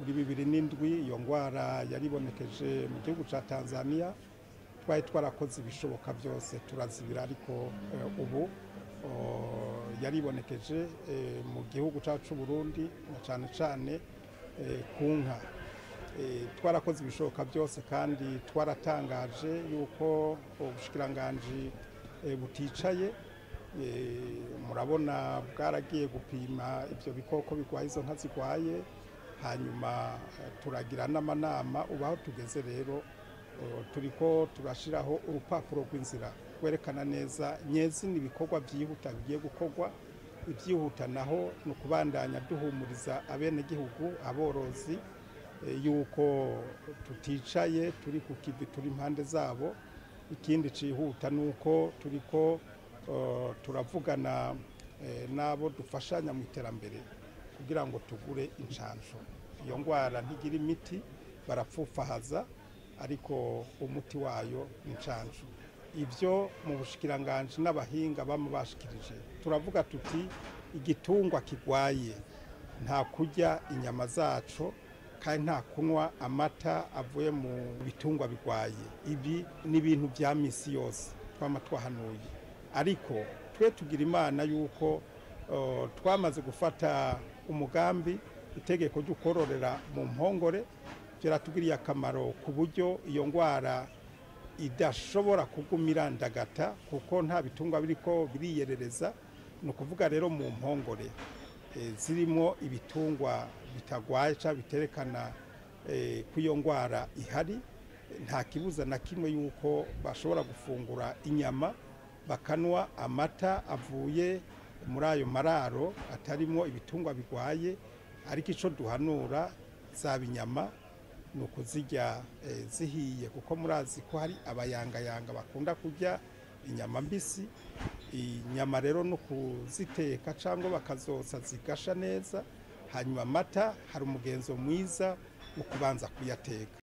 Muri 2007 iyo ndwara yaribonekeje mu gihugu ca Tanzania, twari twarakoze ibishoboka byose turazibira, ariko ubu yaribonekeje mu gihugu cacu Burundi, na cane cane ku nka. Twarakoze ibishoboka byose kandi twaratangaje yuko ubushikiranganji buticaye. Murabona bwaragiye gupima ibyo bikoko bigwaye, izo nka zigwaye, hanyuma turagira n'amanama. Ubu aho tugeze rero, turiko turashiraho urupapuro rw'inzira rwerekana neza nyezi ibikorwa byihuta bigiye gukorwa. Ibyihuta naho ni ukubandanya duhumuriza abenegihugu, aborozi, yuko tuticaye, turi ku kivi, turi impande zabo. Ikindi cihuta ni uko turiko turavugana n'abo dufashanya mu iterambere kugira ngo tugure incanco. Iyo ndwara ntigira imiti, barapfufahaza, ariko umuti wayo ni incanco. Ibyo mu bushikiranganji n'abahinga bamubashikirije, turavuga tuti igitungwa kigwaye nta kurya inyama zaco kandi nta kunywa amata avuye mu bitungwa bigwaye. Ibi ni ibintu bya misi yose twama twahanuye, ariko twe tugira Imana yuko twamaze gufata umugambi, itegeko ryo kororera mu mpongore byaratugiriye akamaro ku buryo iyo ndwara idashobora kuguma irandagata, kuko nta bitungwa biriko biriyerereza. Ni ukuvuga rero mu mpongore zirimo ibitungwa bitagwaye cyangwa biterekana ko iyo ndwara ihari, nta kibuza na kimwe yuko bashobora gufungura inyama, bakanwa amata avuye muri ayo mararo atarimo ibitungwa bigwaye. Ariko icyo duhanura, zaba inyama ni ukuzirya zihiye, kuko murazi ko hari abayangayanga bakunda kurya inyama mbisi. Inyama rero no kuziteka cyangwa bakazotsa zigasha neza. Hanyuma amata hari umugenzo mwiza wo kubanza kuyateka.